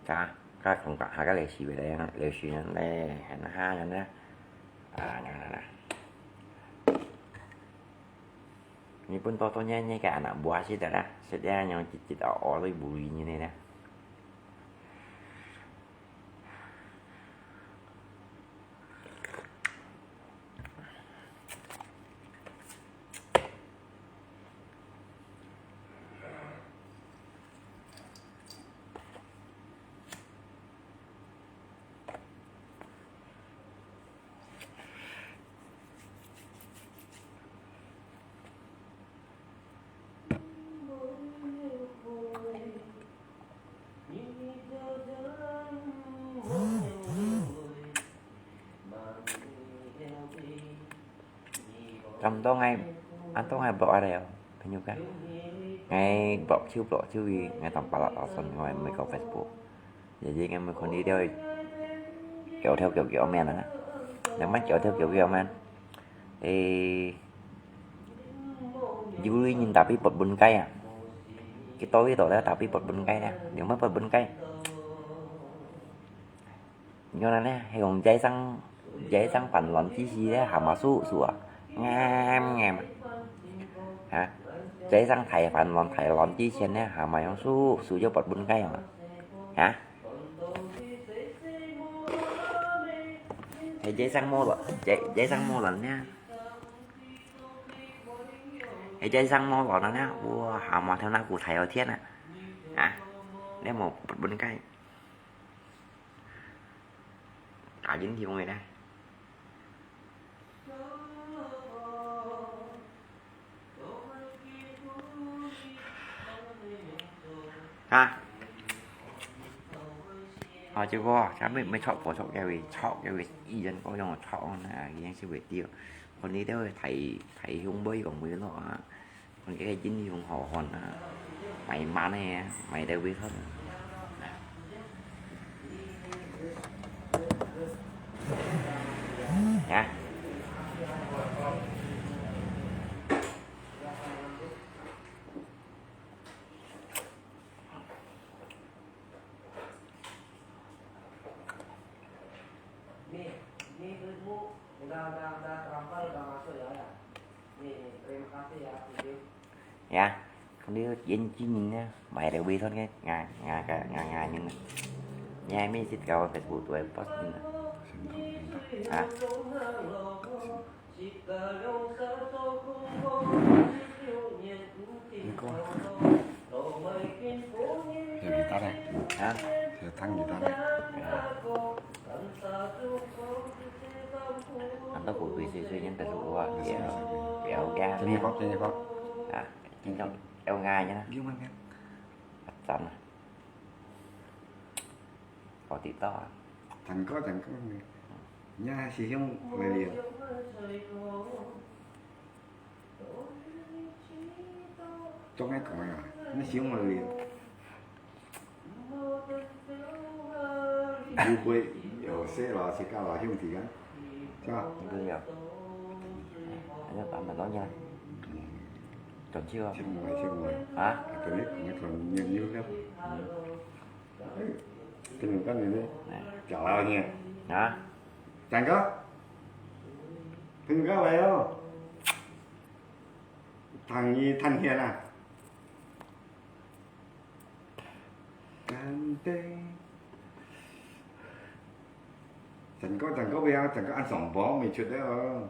加，加同下个類似个咧，類似人咧，很下人咧。啊，然後呢，你分多多呢，你个anak buah色个啦，色个樣一一哦哦，都無理你呢。Kan to ngai, an to ngai block ada ya, penyuka. Ngai block ciu block ciu i, ngai tampalak tason ngai mai kau Facebook. Jadi ngai mai kon di dia, kéo theo kéo kéo men ah. Yang mai kéo theo kéo kéo men. Eh, yuli nyin tapi pot bun kai ah. Kita wi to tapi pot bun kai ah. Yang mai pot bun kai. Nyo na ne, he kong jai sang, jai sang phản loạn chi si le, hama su su à. Ngam ngam. Hả? Jai sang thải phản loạn, thải loạn chi si ne, hama yong su su yo bọt bun kai hả? Hả? He jai sang mô loạn, jai, jai sang mô loạn ne. He jai sang mô loạn ne, ua, hama theo na ku thải ở thiên à. Hả? Ne mô bọt bun kai. Cá nhân thì không người đây. Ha. Ờ, chứ có, chắc mới, mới chọn, có chọn cái gì, chọn cái gì, ý dân có trong chọn, à, cái gì, cái tiêu. Còn đi theo thầy, thầy không bơi còn mới lo, à. Còn cái gì, không họ hòn, à. Mày mà này, mày đều biết hết. Hả? Ya, không biết yên chi nhìn nha, mày đều biết thôi nghe, ngà, ngà, ngà, ngà, ngà nhìn nè. Nhà mi xịt gạo Facebook tuổi post nhìn nè. Hả? Hả? Anh tao cũng tùy suy suy nhân tài số của Kéo, kéo ga. Trên này có, trên này có. À, trên trong, kéo ga nhá. Chắn à. Có tí to à. Thằng có, thằng có. Nhà sư兄来了。做咩講啊？你想我了？不會有些老師跟老兄弟啊，是吧？不會有。那就版本多一點。轉去哦。聽我，聽我。啊？跟你講一段牛牛的。嗯。 跟你講呢，假老呢。啊？Chàng có? Thằng có vậy không? Thằng gì, thằng Hiền à? Cán tê. Chàng có, chàng có vậy không? Chàng có ăn sòng bó mì chuột đấy không?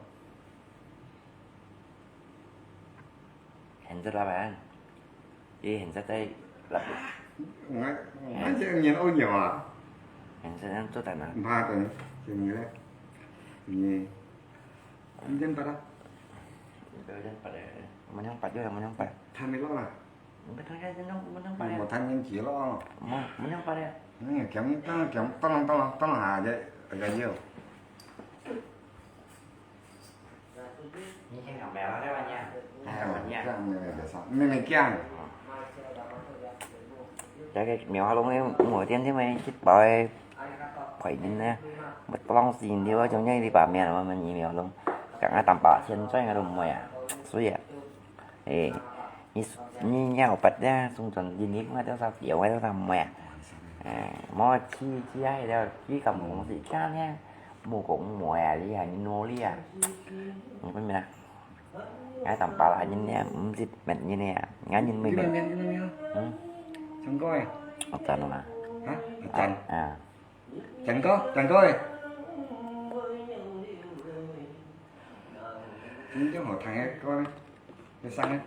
Hiện rất là bạn. Ý hiện rất đây là Ngai, ngai cek nyen ô nyo à? Hiện rất rất tốt à. Ba tuần, chừng như thế. Nhi. Anh dân bắt đó. Tôi dân bắt đấy. Mà nhong bắt chứ là mà nhong bắt. Than đi lo là. Không biết thằng cái nó mà nhong bắt đấy. Một thanh niên chỉ lo. Mà mà nhong bắt đấy. Nè, kéo tao, kéo tao lòng, tao lòng, tao lòng hà vậy. Ở đây nhiều. Nè, kéo mèo đó đấy bạn nha. Nè, bạn nha. Kéo mèo để sao? Mèo, mèo kéo. Cái, cái mèo há lông ấy, mua tiên thế mày chết bòi. Khỏi nhìn nè. Một tông gì đi vào trong nhảy đi bà mèo mà mình nhìn mèo lông. Cả ngã tạm bạ thiên trôi ngã lông mày à. Suy à. Ê, nhi, nhi nhau bật ra, xung quanh gì nít mà tao sao kiểu, tao sao mèo. À, mò chi, chi ai đó, chi cầm cũng gì chán nha. Mua cũng mua à, đi à, nô đi à. Không có gì nè. Ngã tạm bạ là nhìn nha, không gì mệt nhìn nha. Ngã nhìn mày mệt. Ừ. Chàng có à? Ở trên mà. Hả? Ở trên. À. Chàng có, chàng có ơi. Chính trong họ thằng ấy có đấy. Cái xăng ấy.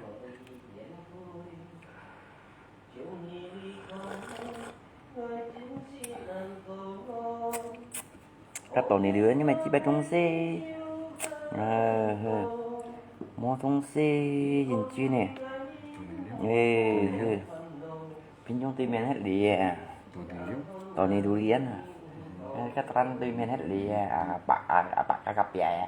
Các tổ này đứa nhưng mà chỉ biết trông xe. Ờ, hơ. Mua trông xe, nhìn chứ nè. Ê, hơ. Pin trong tùy miền hết đi à. Tổ này đủ liên à. Ê, các trăn tùy miền hết đi à. À, bạc, à, à, bạc, à, cà phê à.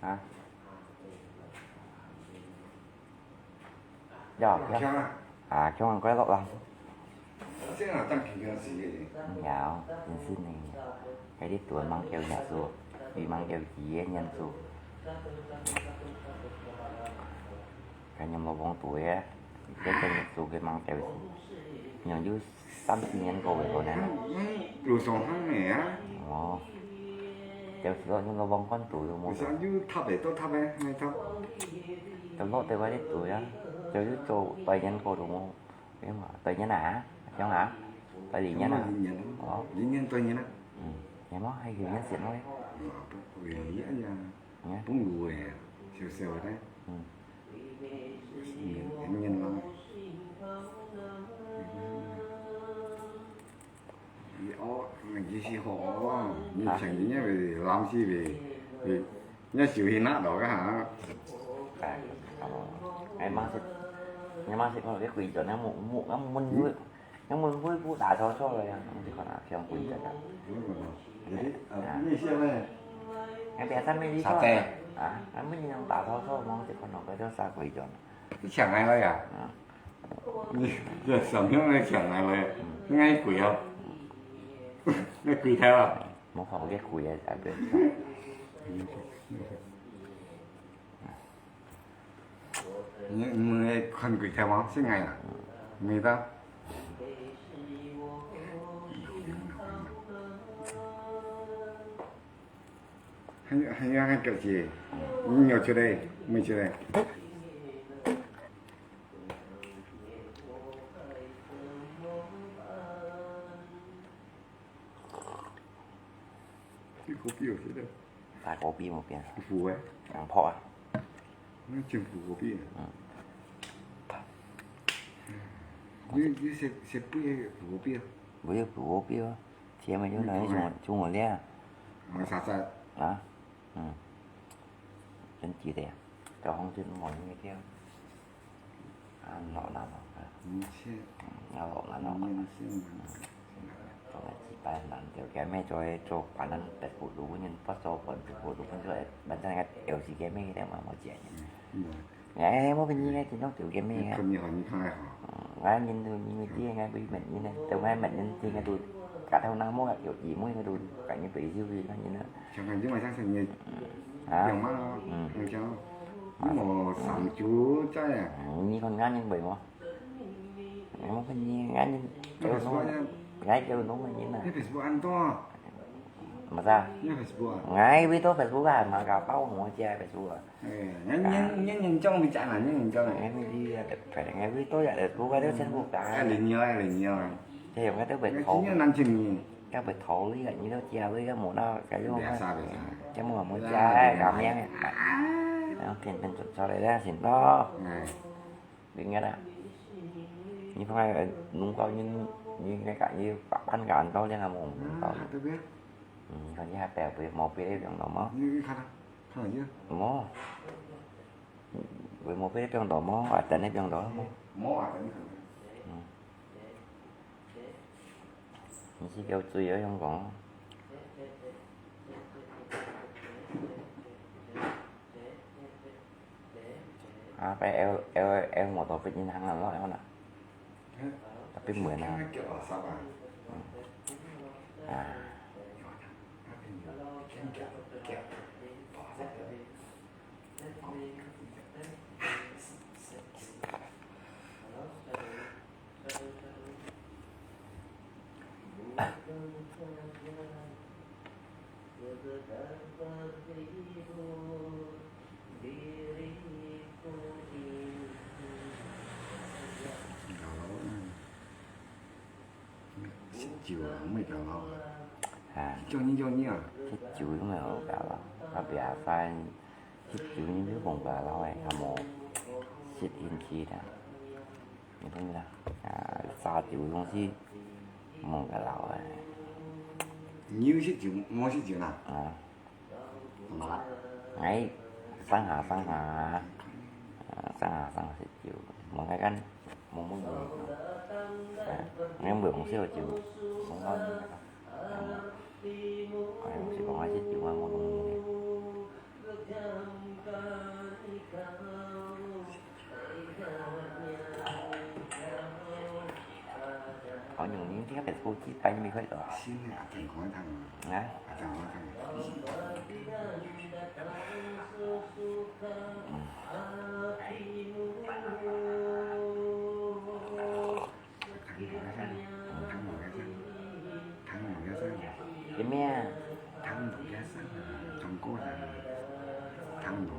啊？要，要。強啊！啊，強啊，快樂啦！這下當強強死个。有，真是呢。該你多望叫耶穌，你望叫佢个耶穌。該你莫望多个，該叫耶穌个望叫佢。你有 三十年過个可能。嗯，路上行个啊。哦，就是講，應該往關肚有無？路上有塔个，到塔个，那塔。到落地位个對啊，就是做代言過了無？對嘛，代言啊，像啊，代理人啊。什麼理念啊？哦。理念代言啊。嗯，有無？還有人選無？啊，不，不一樣呀。嗯。不如个，小小个。嗯。 年，年老。佢哦，你是好哦，你前幾日會冷死會，會，你小心那多个哈。哎，哦，哎，嘛是，你嘛是看到个鬼转，那木木那木木，那木木不打草草了呀，你看啊，像鬼转啊。嗯，有的，啊，你笑咩？哎，别上面去看啊，啊，那木人打草草，嘛是看到个叫啥鬼转。你想来了呀？啊。 你這什麼樣的想來了？應該鬼啊，那鬼頭啊！無看過鬼啊，啊，對。你，你們看鬼頭嗎？是𠊎啦，沒得。還有，還有那個是，你有出來，沒出來？ 你个比有些个，大个比無變，苦个，硬泡啊。那真苦个比。嗯。你，你食，食杯个苦个比啊？毋係苦个比啊，甜个有哪一種，你看啊。種个咧？我啥啥。啊？ 嗯，真記得啊，到紅軍望遠鏡，啊，老難哦，啊，嗯，是，嗯，啊，老難哦，嗯，是，嗯，做了幾百難，就該咩做，做把人北部路人，不做本部路人，做，反正該有時間咩个嘛，無錢。嗯，嗯。 哎，無便宜个，真正條件咩个。你看你好，你看來好。嗯，𠊎人都因為這个，𠊎為乜人呢？都𠊎乜人，這个都，家頭那麼个，有姊妹个都，感覺退休个，看人啊。像看你晚上生日，啊？有嗎？嗯。你講，你無上晝在啊？嗯，你看𠊎人會無？哎，無便宜，𠊎人，那Facebook啊？𠊎就弄个人啊。那Facebook安到啊？麼个啊？那Facebook啊？𠊎會到Facebook啊，嘛个包我家Facebook啊。 哎，人，人，人，人講會講啊，人，人講啊。哎，你，你，哎，你都也，不過都先不講。哎，零幺，哎，零幺啊。這用个都會偷。哎，今年南京呢？要會偷一個，你都加了一個無那個用啊。別啥，別啥。這麼無加，哎，搞命。啊。然後天天做，做來了，行咯。哎。零个啦。你看，哎，弄到你，你那個，你把半個人到這個無，無到。啊，對不對？嗯，你看你還白不，毛病那種了嗎？你，你看他。 看到有？無。會無被放到無？啊，等你放到無？無啊，等你放。嗯。你是叫水个樣講？啊，拜L，L，L摩托被銀行啊，落了啦。嗯。Tapi murah啊。嗯。啊。 食酒啊，毋會搞老啊。啊。食酒你就你啊。食酒又毋會搞老，啊，別番食酒你就講搞老誒，還無食興趣啦。你懂啦？啊，啉酒東西，毋會搞老誒。你有食酒，無食酒啦？啊。 哎，上下上下，啊，上下上下就，莫个干，莫莫莫，哎，你毋用燒就，莫莫，哎，是講還是就啊，莫莫。 哦，用你這個Facebook去擺你咪可以了。新的啊，健康的湯啊。啊？啊，健康的湯。嗯。 湯無个聲，湯無个聲，湯無个聲。做咩啊？湯無个聲，唱歌聲，湯無。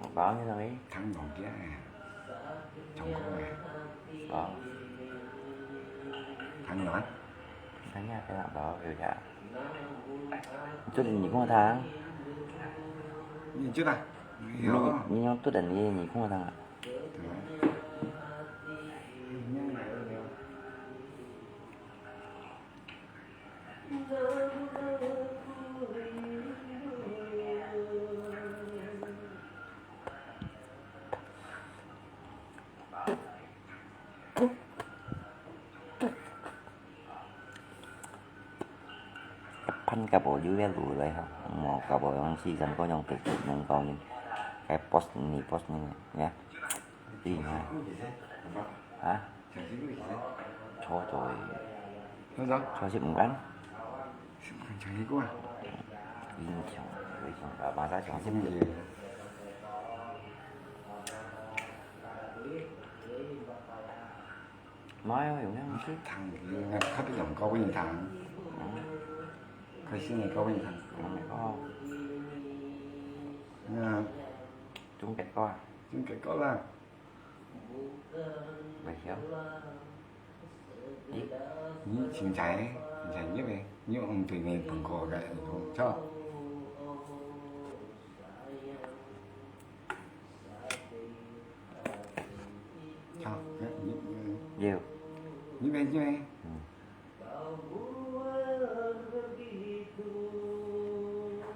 我講你什麼？湯無个，唱歌个。哦。湯無啊？哎呀，不要搞，有點。做得你跟我談。你就来。你，你用做得你，你跟我谈啊。 嗯。Ka bo yu ve lu lai ha, mo ka bo yang si kan ko yang tek tek nang kau ni. Kai pos ni pos ni ya. Di ha. Ha? Cho rồi. Cho gì? Cho xếp một cắn. Xếp một cắn cho đi qua. Bình thường, bình thường, à, mà sao cho xếp được? Mai ơi, dùng cái Thằng, khắp cái dòng có cái thằng. Khai sinh này có cái thằng. Không có. Nè. Chúng cái có à? Chúng cái có là. Vậy hả? Ý. Nhí chính trái, chính trái nhất này. Nhí ông tùy này bằng cô cái, cho. Cho, nhí, nhí. Nhiều. Nhí bên dưới. Ừ.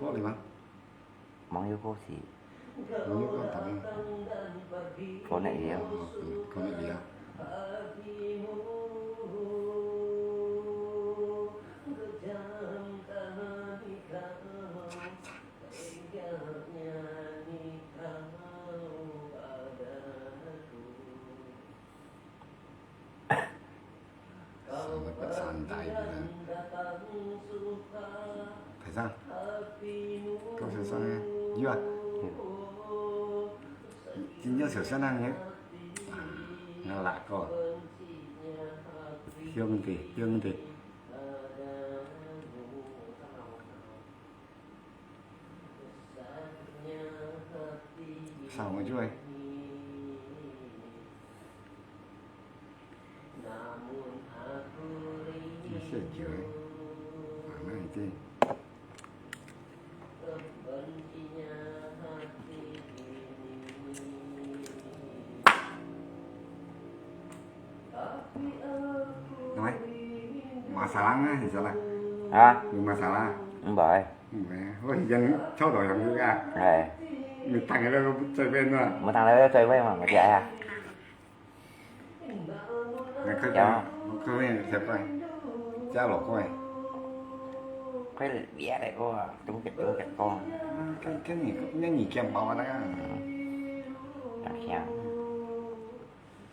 Có đi mà. Mong yêu cô sĩ. Mong yêu cô tao. Cô này đi không? Cô này đi không? Selamat bersantai kita. Thầy Sang, có Thầy Sang à? Dư à? Chính là Thầy Sang năng nhé. Nggak lạ kok. Hương thì, hương thì. Sao mà chui? Nó sẽ chui. Mà nó thì. Nói. Masalah nggak, masalah. Hah? Yung masalah. Mbai. Mbai. Oh, yang chau tau yang juga. Hai. Mitang ada cai pen lah. Mitang ada cai pen mah, macam ya. Nggak kerja. Kau ni siapa? Jalo kau. Kau lihat deh kau, tungkit tungkit kau. Kan kan ni, ni ni kiam bawa dah kan. Tak siang.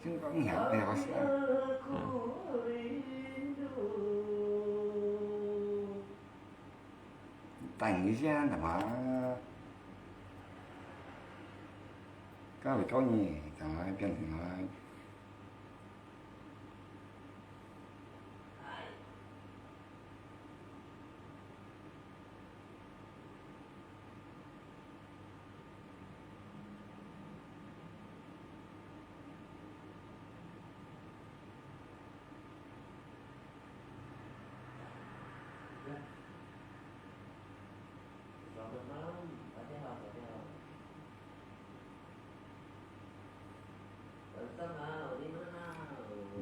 Sing kau ni apa ya bos? Hmm. 等一下，怎么？搞了搞呢，怎么变成了？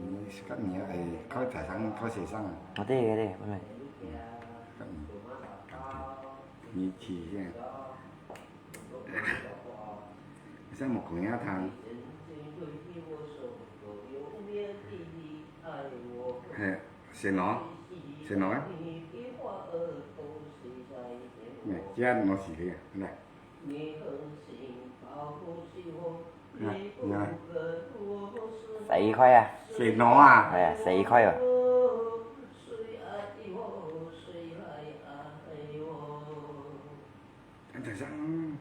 你是讲你要，哎，考大学，考学生啊？哦，对，对，对，妹妹。嗯，讲你，讲你，你去现在。 像木工一样。嘿，先喏，先喏啊。哎，这样喏是的，来。啊，你看。十一块啊。先喏啊。哎呀，十一块啊。 Anh thầy Sang,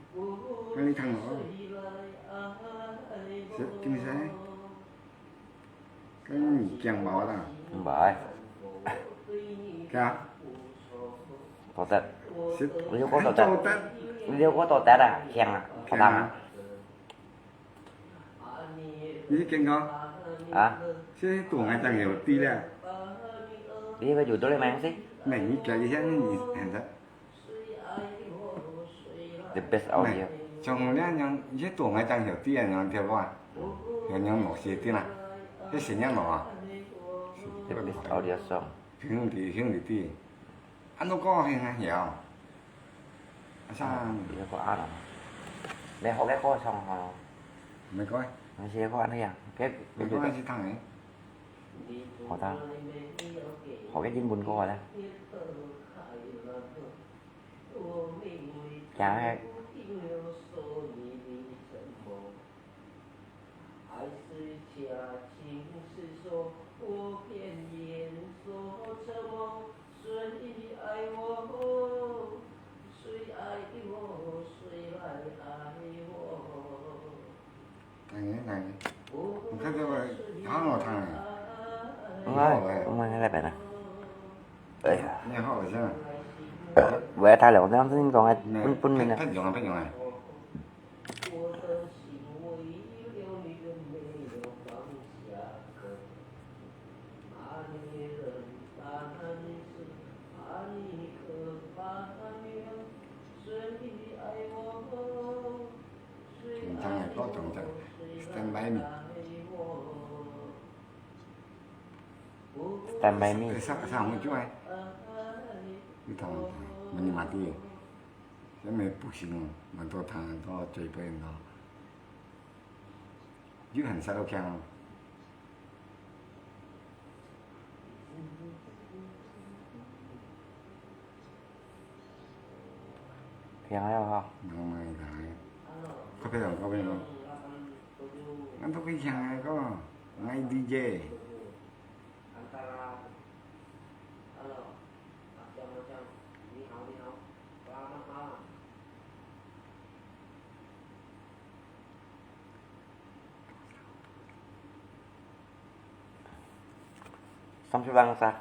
anh đi thẳng đó. Sếp, kinh tế. Cái gì kiang bảo đó. Không phải. Kìa. Tổ tết. Sếp, Liêu có tổ tết. Tổ tết. Liêu có tổ tết à? Kiang à? Có đăng à? Kiang à? Hả? Sếp, tổ ngày chẳng hiểu tí lẹ. Đi về chủ tôi lên mạng xí. Này, như kiểu như thế, như thế. The best audio. Trong lẽ nhang, yết tổ ngay chang hiểu tia nhang thiệt bò. Nhang nhang mộc xì tia nà. Yết xì nhang mộc à? The best audio song. Hiếu đi, hiếu đi ti. Anh nó có hay hay hiểu. Sao? Đi có ăn à? Mẹ học cái có xong hả? Mẹ coi. Mẹ sẽ có ăn hay à? Cái, mẹ coi gì thằng ấy. Họ ta. Họ cái chính buồn có đó. 行个。等一下，等一下，你看这个好好听啊。我，我们来来来。哎呀，你好好听。我要他了，我刚刚跟你讲，哎，不，不能的。太，太用了，太用了。紧张啊，够紧张。Stand by me。Stand by me。上，上红酒哎。你等我，你妈的，这没不行哦，蛮多糖，多嘴巴，你知道。 有很少都这样哦。听了哈。慢慢来，靠边哦，靠边哦。俺都会听个，讲，俺D J。 Sampai bangsa.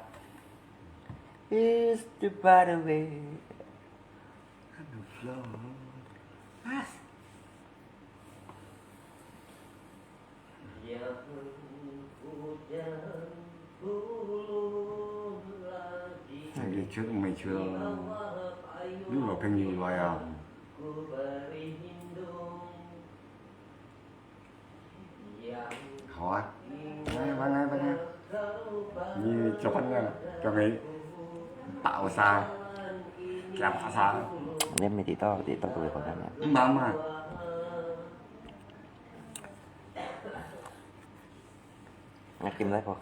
Is the by the way. Yang hujan belum lagi. 那个球都没球了，你老朋友来啊？ 好啊，来，慢慢，慢慢。你做饭呢，准备爆沙，加爆沙。你没地道，地道都会好看的。慢慢。那进来不？